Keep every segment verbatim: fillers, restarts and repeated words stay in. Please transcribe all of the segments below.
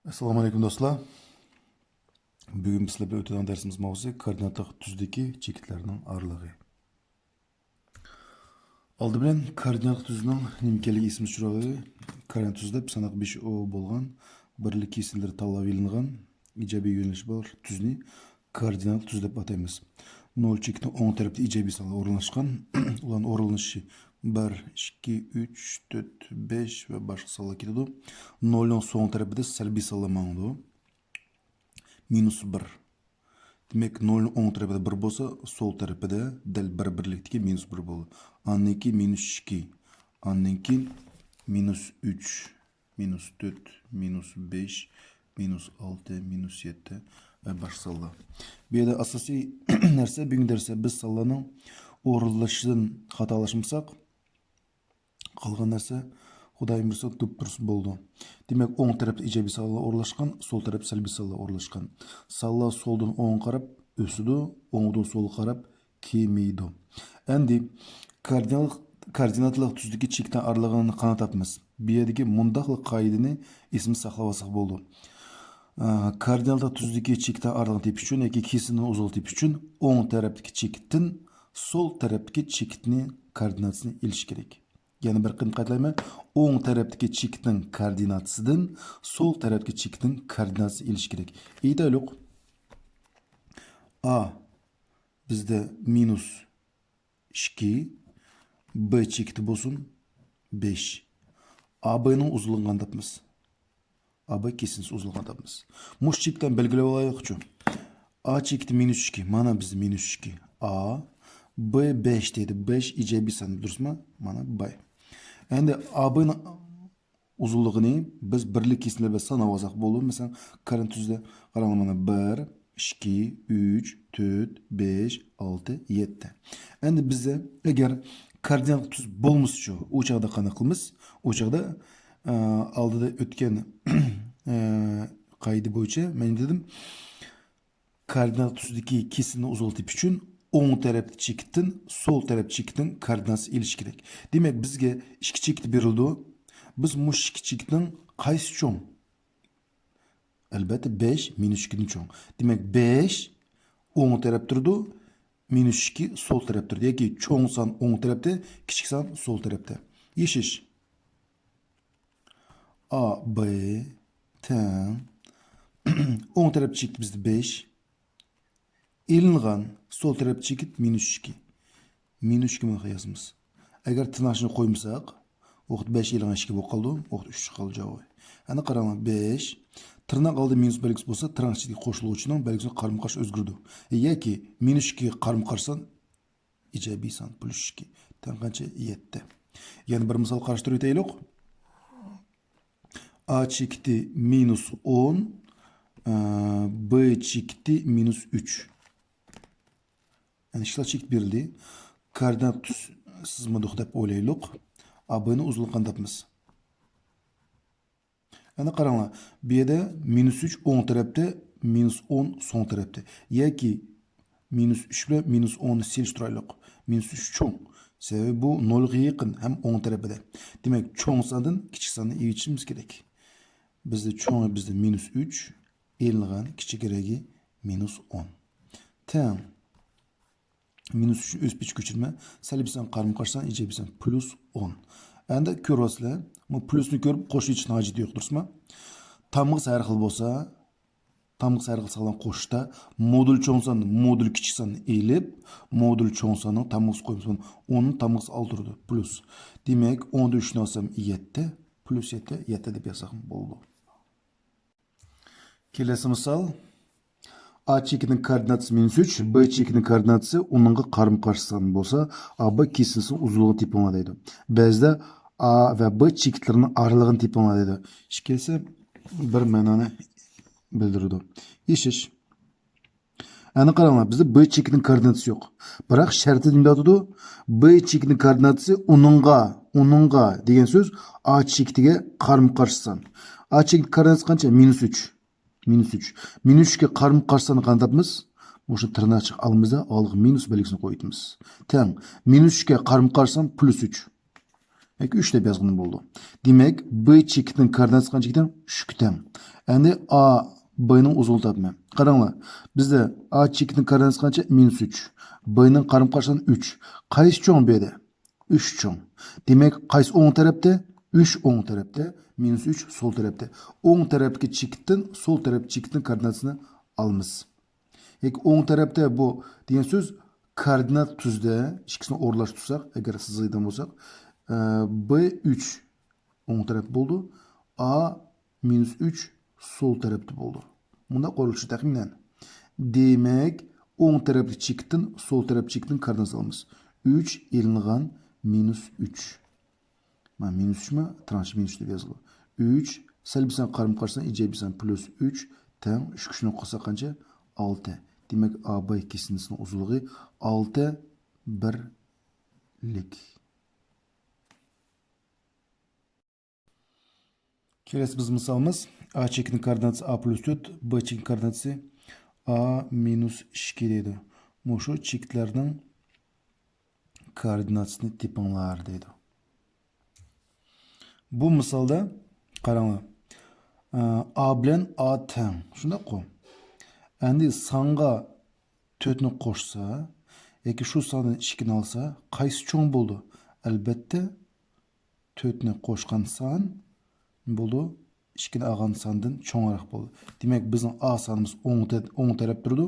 ئەسسالامۇ ئەلەيكۇم دوستلار. بۈگۈن بىز سىلەر بىلەن ئۆتىدىغان دەرسىمىز ماۋزۇسى كوئوردىناتلىق تۈزدىكى چېكىتلەرنىڭ ئارىلىقى. ئالدى بىلەن كوئوردىناتلىق تۈزنىڭ نېمە ئىكەنلىكى ئېسىمىزگە چۈشۈرەلى. كوئوردىنات تۈز دەپ ساناق بەش ئۇ بولغان بىرلىك كېسىندىلىرى تاللاپ ئېلىنغان ئىجابىي يۆنىلىشى بار تۈزنى كوئوردىناتلىق تۈز دەپ ئاتايمىز. نول چېكىتىنىڭ ئوڭ تەرىپىدە ئىجابىي سانلار ئورۇنلاشقان. ئۇلارنىڭ ئورۇنلىشىشى بىر، ئىككى، ئۈچ، تۆت، بەش ۋە باشقا سانلار كېتىدۇ. نولنىڭ سول تەرىپىدە سەلبىي سانلار ماڭىدۇ. مىنۇس بىر. دېمەك، نولنىڭ ئوڭ تەرىپىدە بىر بولسا، سول تەرىپىدە دەل بىر بىرلىكتىكى مىنۇس بىر بولىدۇ. ئاندىن كېيىن مىنۇس ئىككى. ئاندىن كېيىن مىنۇس ئۈچ. مىنۇس تۆت، مىنۇس بەش، مىنۇس ئالتە، مىنۇس يەتتە ۋە باشقا سانلار. بۇ يەردە ئاساسىي نەرسە، بۈگۈنكى دەرستە بىز سانلارنىڭ ئورۇنلىشىشىدىن خاتالاشمىساق، قالغان نەرسە خۇدايىم بۇيرۇسا دۇپدۇرۇس بولىدۇ. دېمەك، ئوڭ تەرەپتە ئىجابىي سانلار ئورۇنلاشقان، سول تەرەپتە سەلبىي سانلار ئورۇنلاشقان. سانلار سولدىن ئوڭغا قاراپ ئۆسىدۇ، ئوڭدىن سولغا قاراپ كېمىيىدۇ. ئەمدى كوئوردىنات-، كوئوردىناتلىق تۈزدىكى چېكىتنىڭ ئارىلىقىنى قانداق تاپىمىز؟ بۇ يەردىكى مۇنداقلا قائىدىنى ئېسىمىزدە ساقلاۋالساق بولىدۇ. ئە، كوئوردىناتلىق تۈزدىكى چېكىتنىڭ ئارىلىقىنى تېپىش ئۈچۈن ياكى كېسىندىن ئۇزۇنلۇقنى تېپىش ئۈچۈن ئوڭ تەرەپتىكى چېكىتتىن سول تەرەپتىكى چېكىتنى كوئوردىناتىسىنى ئېلىش كېرەك. يەنە بىر قېتىم قايتىلايمەن. ئوڭ تەرەپتىكى چېكىتنىڭ كوئوردىناتىسىدىن سول تەرەپتىكى چېكىتنىڭ كوئوردىناتىسىنى ئېلىش كېرەك. ئېيتايلۇق، ئا بىزدە مىنۇس ئىككى، بى چېكىتى بولسۇن بەش. ئا بىنىڭ ئۇزۇنلۇقىنى قانداق تاپىمىز؟ ئا بى كېسىندىسى ئۇزۇنلۇقىنى تاپىمىز. مۇشۇ چېكىتتىن بەلگىلەپ ئالايلىقچۇ. ئا چېكىتى مىنۇس ئىككى، مانا بىزدە مىنۇس ئىككى. ئا، بى بەش دېدى. بەش ئىجابىي سان، دۇرۇسمۇ؟ مانا بى. ئەمدى ئا بىنىڭ ئۇزۇنلۇقىنى بىز بىرلىك كېسىندىلەر بىلەن ساناپ ئالساق بولىدۇ. مەسىلەن، كوئوردىنات تۈزدە قاراڭلار، مانا بىر، ئىككى، ئۈچ، تۆت، بەش، ئالتە، يەتتە. ئەمدى بىزدە ئەگەر كوئوردىنات تۈز بولمىسىچۇ، ئۇ چاغدا قانداق قىلىمىز؟ ئۇ چاغدا، ئە، ئالدىدا ئۆتكەن، ئە، قائىدە بويىچە مەن دېدىم، كوئوردىنات تۈزدىكى كېسىندىن ئۇزۇنلۇقنى تېپىش ئۈچۈن ئوڭ تەرەپتىكى چېكىتتىن سول تەرەپ چېكىتىنىڭ كوئوردىناتىسىنى ئېلىش كېرەك. دېمەك، بىزگە ئىككى چېكىت بېرىلىدۇ. بىز مۇشۇ ئىككى چېكىتنىڭ قايسى چوڭ؟ ئەلبەتتە، بەش مىنۇس ئىككىدىن چوڭ. دېمەك، بەش ئوڭ تەرەپ تۇرىدۇ، مىنۇس ئىككى سول تەرەپ تۇرىدۇ. ياكى چوڭ سان ئوڭ تەرەپتە، كىچىك سان سول تەرەپتە. يېشىش. ئا بى تەڭ. ئوڭ تەرەپ چېكىتى بىزدە بەش. ئېلىنغان سول تەرەپ چېكىت مىنۇس ئىككى. مىنۇس ئىككى مۇنداق يازىمىز. ئەگەر تىرناق ئىچىنى قويمىساق، ئۇ ۋاقىت بەش ئېلىنغان ئىككى بولۇپ قالىدۇ، ئۇ ۋاقىت ئۈچ چىقىپ قالىدۇ جاۋابى. ئەنە قاراڭلار، بەش. تىرناق ئالدى مىنۇس بەلگىسى بولسا، تىرناق ئىچىدىكى قوشۇلغۇچىنىڭ بەلگىسى قارىمۇ قارشى ئۆزگىرىدۇ. ياكى مىنۇس ئىككىگە قارىمۇ قارشى سان ئىجابىي سان، پلۇس ئىككى. تەڭ قانچە؟ يەتتە. يەنە بىر مىسال قاراشتۇرۇپ ئۆتەيلۇق. ئا چېكىتى مىنۇس ئون، ئە، بى چېكىتى مىنۇس ئۈچ. يەنى ئىككىلا چېكىت بېرىلدى. كوئوردىنات تۈز سىزمىدۇق دەپ ئويلايلۇق. ئا بىنىڭ ئۇزۇنلۇقىنى تاپىمىز. ئەنە قاراڭلار، بۇ يەردە مىنۇس ئۈچ ئوڭ تەرەپتە، مىنۇس ئون سول تەرەپتە. ياكى مىنۇس ئۈچ بىلەن مىنۇس ئوننى سېلىشتۇرايلۇق. مىنۇس ئۈچ چوڭ. سەۋەبى بۇ نولغا يېقىن ھەم ئوڭ تەرىپىدە. دېمەك، چوڭ ساندىن كىچىك ساننى ئېلىۋېتىشىمىز كېرەك. بىزدە چوڭى بىزدە مىنۇس ئۈچ، ئېلىنغان كىچىكرەكى مىنۇس ئون. تەڭ. مىنۇس ئۈچنى ئۆز پېتىگە كۆچۈرىمەن. سەلبىي سان قارىمۇ قارشى سان، ئىجابىي سان پلۇس ئون. ئەندى كۆرۈۋاتىسىلەر، بۇ پلۇسنى كۆرۈپ قوشۇۋېتىشنىڭ ھاجىتى يوق، دۇرۇسمۇ؟ تامغىسى ھەر خىل بولسا، تامغىسى ھەر خىل ساغلام قوشۇشتا مودۇل چوڭ سان، مودۇل كىچىك ساننى ئېلىپ، مودۇل چوڭ ساننىڭ تامغىسى قويمىسا، ئوننىڭ تامغىسى ئالتە تۇرىدۇ، پلۇس. دېمەك، ئوندىن ئۈچنى ئالسام يەتتە، پلۇس يەتتە، يەتتە دەپ يازساقمۇ بولىدۇ. كېلەسى مىسال. ئا چېكىتىنىڭ كوئوردىناتىسى مىنۇس ئۈچ، بى چېكىتىنىڭ كوئوردىناتىسى ئۇنىڭغا قارىمۇ قارشى سان بولسا، ئا بى كېسىندىسىنىڭ ئۇزۇنلۇقىنى تېپىڭلار دەيدۇ. بەزىدە ئا ۋە بى چېكىتلىرىنىڭ ئارىلىقىنى تېپىڭلار دەيدۇ. ئىككىلىسى بىر مەنانى بىلدۈرىدۇ. يېشىش. ئەنە قاراڭلار، بىزدە بى چېكىتىنىڭ كوئوردىناتىسى يوق. بىراق شەرتى نېمە دەۋاتىدۇ؟ بى چېكىتىنىڭ كوئوردىناتىسى ئۇنىڭغا، ئۇنىڭغا دېگەن سۆز ئا چېكىتىگە قارىمۇ قارشى سان. ئا چېكىت كوئوردىناتىسى قانچە؟ مىنۇس ئۈچ. مىنۇس ئۈچ. مىنۇس ئۈچكە قارىمۇ قارشى ساننى قانداق تاپىمىز؟ مۇشۇ تىرناقچىغا ئالىمىزدا ئالدىغا مىنۇس بەلگىسىنى قويۇۋېتىمىز. تەڭ. مىنۇس ئۈچكە قارىمۇ قارشى سان پلۇس ئۈچ. ياكى ئۈچ دەپ يازغىنىم بولىدۇ. دېمەك، ب چېكىتىنىڭ كوئوردىناتىسى قانچە ئىكەن؟ ئۈچكە تەڭ. ئەمدى ئا بنىڭ ئۇزۇنلۇقىنى تاپىمەن. قاراڭلار، بىزدە ئا چېكىتىنىڭ كوئوردىناتىسى قانچە؟ مىنۇس ئۈچ. بنىڭ قارىمۇ قارشىسى ئۈچ. قايسى چوڭ بۇ يەردە؟ ئۈچ چوڭ. دېمەك، قايسى ئوڭ تەرەپتە؟ ئۈچ ئوڭ تەرەپتە، مىنۇس ئۈچ سول تەرەپتە. ئوڭ تەرەپتىكى چېكىتتىن سول تەرەپ چېكىتىنىڭ كوئوردىناتىسىنى ئالىمىز. ياكى ئوڭ تەرەپتە بۇ دېگەن سۆز كوئوردىنات تۈزدە ئىككىسىنى ئورۇنلاشتۇرساق، ئەگەر سىزىدىغان بولساق، ئە، ب ئۈچ ئوڭ تەرەپ بولىدۇ، ئا مىنۇس ئۈچ سول تەرەپتە بولىدۇ. مۇنداق قۇرۇلۇشى تەخمىنەن. دېمەك، ئوڭ تەرەپتىكى چېكىتتىن سول تەرەپ چېكىتىنىڭ كوئوردىناتىسىنى ئالىمىز. ئۈچ ئېلىنغان مىنۇس ئۈچ. مانا مىنۇس ئۈچمۇ، تىرناقچە مىنۇس ئۈچ دەپ يازىلىدۇ. ئۈچ، سەلبىي سان قارىمۇ قارشى سان، ئىجابىي سان پلۇس ئۈچ تەڭ ئۈچ كۈچىنى قوشساق قانچە؟ ئالتە. دېمەك، ئا ب كېسىندىسىنىڭ ئۇزۇنلۇقى ئالتە بىرلىك. كېلەسى بىز مىسالىمىز، ئا چېكىتىنىڭ كوئوردىناتىسى ئا پلۇس تۆت، ب چېكىتىنىڭ كوئوردىناتىسى ئا مىنۇس ئىككى دەيدۇ. مۇشۇ چېكىتلەرنىڭ كوئوردىناتىسىنى تېپىڭلار دەيدۇ. بۇ مىسالدا قاراڭلار. ئا بىلەن ئا تەڭ. شۇنداققۇ؟ ئەمدى سانغا تۆتنى قوشسا ياكى شۇ ساندىن ئىككىنى ئالسا، قايسى چوڭ بولىدۇ؟ ئەلبەتتە، تۆتنى قوشقان سان بولىدۇ، ئىككىنى ئالغان ساندىن چوڭراق بولىدۇ. دېمەك، بىزنىڭ ئا سانىمىز ئوڭ تە-، ئوڭ تەرەپ تۇرىدۇ،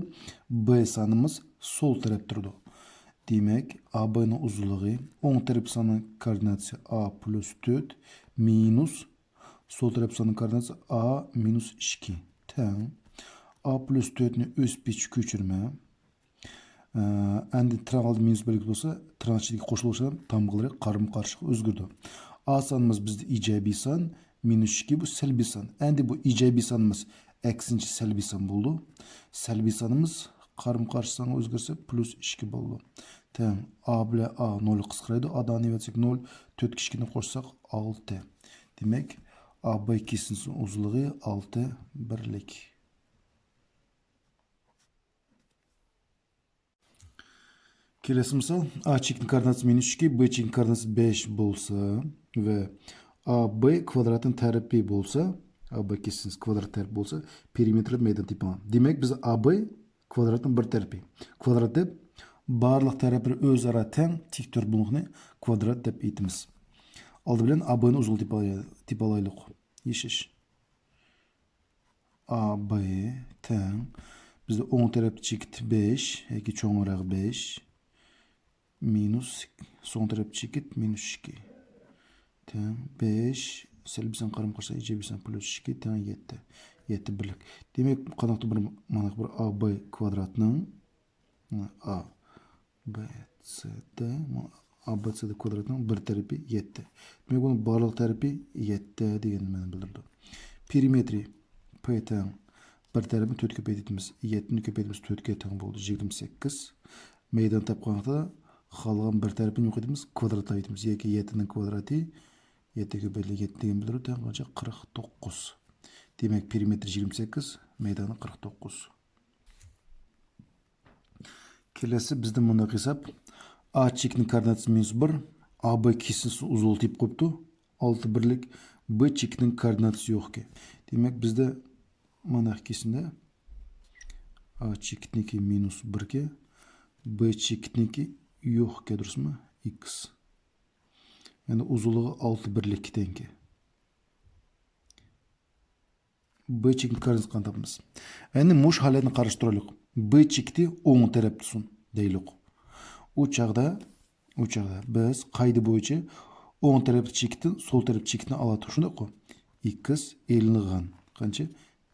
ب سانىمىز سول تەرەپ تۇرىدۇ. دېمەك، ئا بنىڭ ئۇزۇنلۇقى ئوڭ تەرەپ ساننىڭ كوئوردىناتىسى ئا پلۇس تۆت مىنۇس سول تەرەپ ساننىڭ كوئوردىناتىسى ئا مىنۇس ئىككى تەڭ. ئا پلۇس تۆتنى ئۆز پېتىچە كۆچۈرىمەن. ئە، ئەمدى تىرناق ئالدى مىنۇس بىرلىك بولسا، تىرناق ئىچىدىكى قوشۇلغۇچىلار تامغىلىرى قارىمۇ قارشىغا ئۆزگىرىدۇ. ئا سانىمىز بىزدە ئىجابىي سان، مىنۇس ئىككى بۇ سەلبىي سان. ئەمدى بۇ ئىجابىي سانىمىز ئەكسىنچە سەلبىي سان بولىدۇ. سەلبىي سانىمىز قارىمۇ قارشى سانغا ئۆزگەرسە، پلۇس ئىككى بولىدۇ. تەڭ ئا بىلەن ئا نول قىسقىرايدۇ. ئادانى ئەۋەتسەك نول، تۆتكە ئىككىنى قوشساق ئالتە. دېمەك، ئا ب كېسىندىسىنىڭ ئۇزۇنلۇقى ئالتە بىرلىك. كېلەسى مىسال، ئا چېكىتىنىڭ كوئوردىناتىسى مىنۇس ئىككى، ب چېكىتىنىڭ كوئوردىناتىسى بەش بولسا ۋە ئا ب كۋادراتنىڭ تەرىپى بولسا، ئا ب كېسىندىسى كۋادرات تەرىپى بولسا، پېرىمېتىر مەيدان تېپىڭلار. دېمەك، بىز ئا ب كۋادراتنىڭ بىر تەرىپى كۋادرات دەپ، بارلىق تەرەپلىرى ئۆزئارا تەڭ تىك تۆتبۇرۇنلۇقنى كۋادرات دەپ ئېيتىمىز. ئالدى بىلەن ئا بنىڭ ئۇزۇنلۇقىنى تېپىپ ئالايلى-، تېپىپ ئالايلۇق. يېشىش. ئا ب تەڭ. بىزدە ئوڭ تەرەپ چېكىت بەش ياكى چوڭراق بەش. مىنۇس سول تەرەپ چېكىت مىنۇس ئىككى. تەڭ بەش. سەلبىي سان قارىمۇ قارشى سان، ئىجابىي سان پلۇس ئىككى تەڭ يەتتە. يەتتە بىرلىك. دېمەك، قانداقتۇر بىر، مانا بىر ئا ب كۋادراتنىڭ، ئا ب س د، ئا ب س د كۋادراتنىڭ بىر تەرىپى يەتتە. دېمەك، بۇنىڭ بارلىق تەرىپى يەتتە دېگەننى مانا بىلدۈرىدۇ. پېرىمېترى پ تەڭ بىر تەرىپىنى تۆتكە كۆپەيتىمىز. يەتتىنى كۆپەيتىمىز تۆتكە تەڭ بولدى، يىگىرمە سەككىز. مەيدان تاپقان ۋاقىتتا قالغان بىر تەرىپىنى يوقىتىمىز، كۋادراتلاپ ئېيتىمىز. ياكى يەتتىنىڭ كۋادراتى، يەتتە كۆپەيتىلگەن يەتتە دېگەن بىلدۈرىدۇ، تەڭ قانچە؟ قىرىق توققۇز. دېمەك، پېرىمېتىر يىگىرمە سەككىز، مەيدانى قىرىق توققۇز. كېلەسى بىزدە مۇنداق ھېساب. ئا چېكىتىنىڭ كوئوردىناتىسى مىنۇس بىر، ئا ب كېسىندىسى ئۇزۇنلۇق تېپىپ قويۇپتۇ. ئالتە بىرلىك، ب چېكىتىنىڭ كوئوردىناتىسى يوق ئىكەن. دېمەك، بىزدە مانا كېسىندە ئا چېكىتنىڭكى مىنۇس بىركەن، ب چېكىتنىڭكى يوق ئىكەن، دۇرۇسمۇ؟ ئىكس. يەنى ئۇزۇنلۇقى ئالتە بىرلىككە تەڭكەن. ب چېكىتىنىڭ كوئوردىناتىسىنى قانداق تاپىمىز؟ ئەمدى مۇشۇ ھالەتنى قاراشتۇرايلۇق. ب چېكىتى ئوڭ تەرەپتە تۇرسۇن دەيلۇق. ئۇ چاغدا، ئۇ چاغدا بىز قائىدە بويىچە ئوڭ تەرەپ چېكىتى، سول تەرەپ چېكىتىنى ئالاتتۇق، شۇنداققۇ؟ ئىكس ئېلىنغان. قانچە؟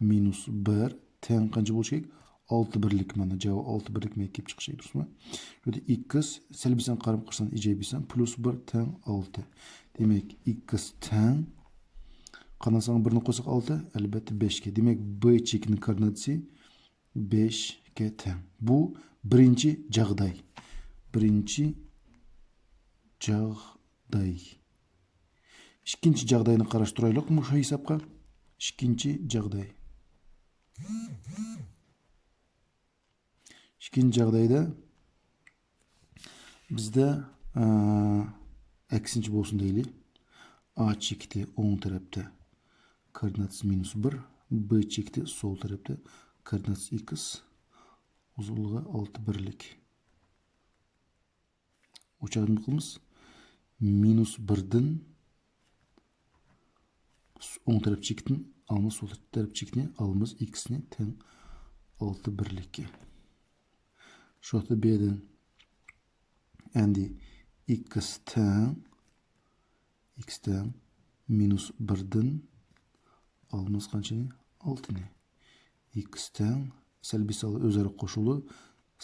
مىنۇس بىر تەڭ قانچە بولۇشى كېرەك؟ ئالتە بىرلىك، مانا جاۋاب ئالتە بىرلىك مەيدان كېلىپ چىقىشى كېرەك، دۇرۇسمۇ؟ بۇ يەردە ئىكس سەلبىي سان قارىمۇ قارشى سان، ئىجابىي سان، پلۇس بىر تەڭ ئالتە. دېمەك، ئىكس تەڭ قانداق سانغا بىرنى قوشساق ئالتە، ئەلۋەتتە بەشكە. دېمەك، ب چېكىتىنىڭ كوئوردىناتىسى بەشكە تەڭ. بۇ بىرىنچى جاغداي. بىرىنچى جاغداي. ئىككىنچى جاغداينى قاراشتۇرايلۇق مۇشۇ ھېسابقا. ئىككىنچى جاغداي. ئىككىنچى جاغدايدا بىزدە، ئە، ئەكسىنچە بولسۇن دەيلى. A چېكىتى ئوڭ تەرەپتە كوئوردىناتىسى مىنۇس بىر، B چېكىتى سول تەرەپتە كوئوردىناتىسى ئىكس، ئۇزۇنلۇقى ئالتە بىرلىك. ئۇ چاغدا نېمە قىلىمىز؟ مىنۇس بىردىن ئوڭ تەرەپ چېكىتىنى ئالىمىز، سول تەرەپ چېكىتىنى ئالىمىز، ئىكسنى تەڭ ئالتە بىرلىككە. شۇ ۋاقىتتا بۇ يەردىن ئەمدى ئىكس تەڭ، ئىكس تەڭ مىنۇس بىردىن ئالىمىز قانچىنى؟ ئالتىنى. ئىكس تەڭ سەلبىي سانلار ئۆزئارا قوشۇلىدۇ.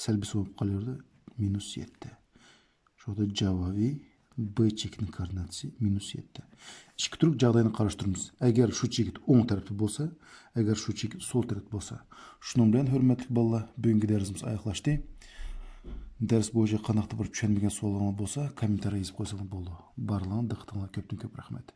سەلبىي سان بولۇپ قالىدۇ. مىنۇس يەتتە. شۇ يەردە جاۋابى B چېكىتىنىڭ كوئوردىناتىسى مىنۇس يەتتە. ئىككى تۈرلۈك جاغداينى قاراشتۇرىمىز. ئەگەر شۇ چېكىت ئوڭ تەرەپتە بولسا، ئەگەر شۇ چېكىت سول تەرەپتە بولسا. شۇنىڭ بىلەن، ھۆرمەتلىك بالىلار، بۈگۈنكى دەرسىمىز ئاياغلاشتى. دەرس بويىچە قانداقتۇر بىر چۈشەنمىگەن سوئالىڭلار بولسا، كوممېنتارىيە يېزىپ قويساڭلار بولىدۇ. بارلىقىڭلارغا دىققىتىڭلارغا كۆپتىن كۆپ رەھمەت.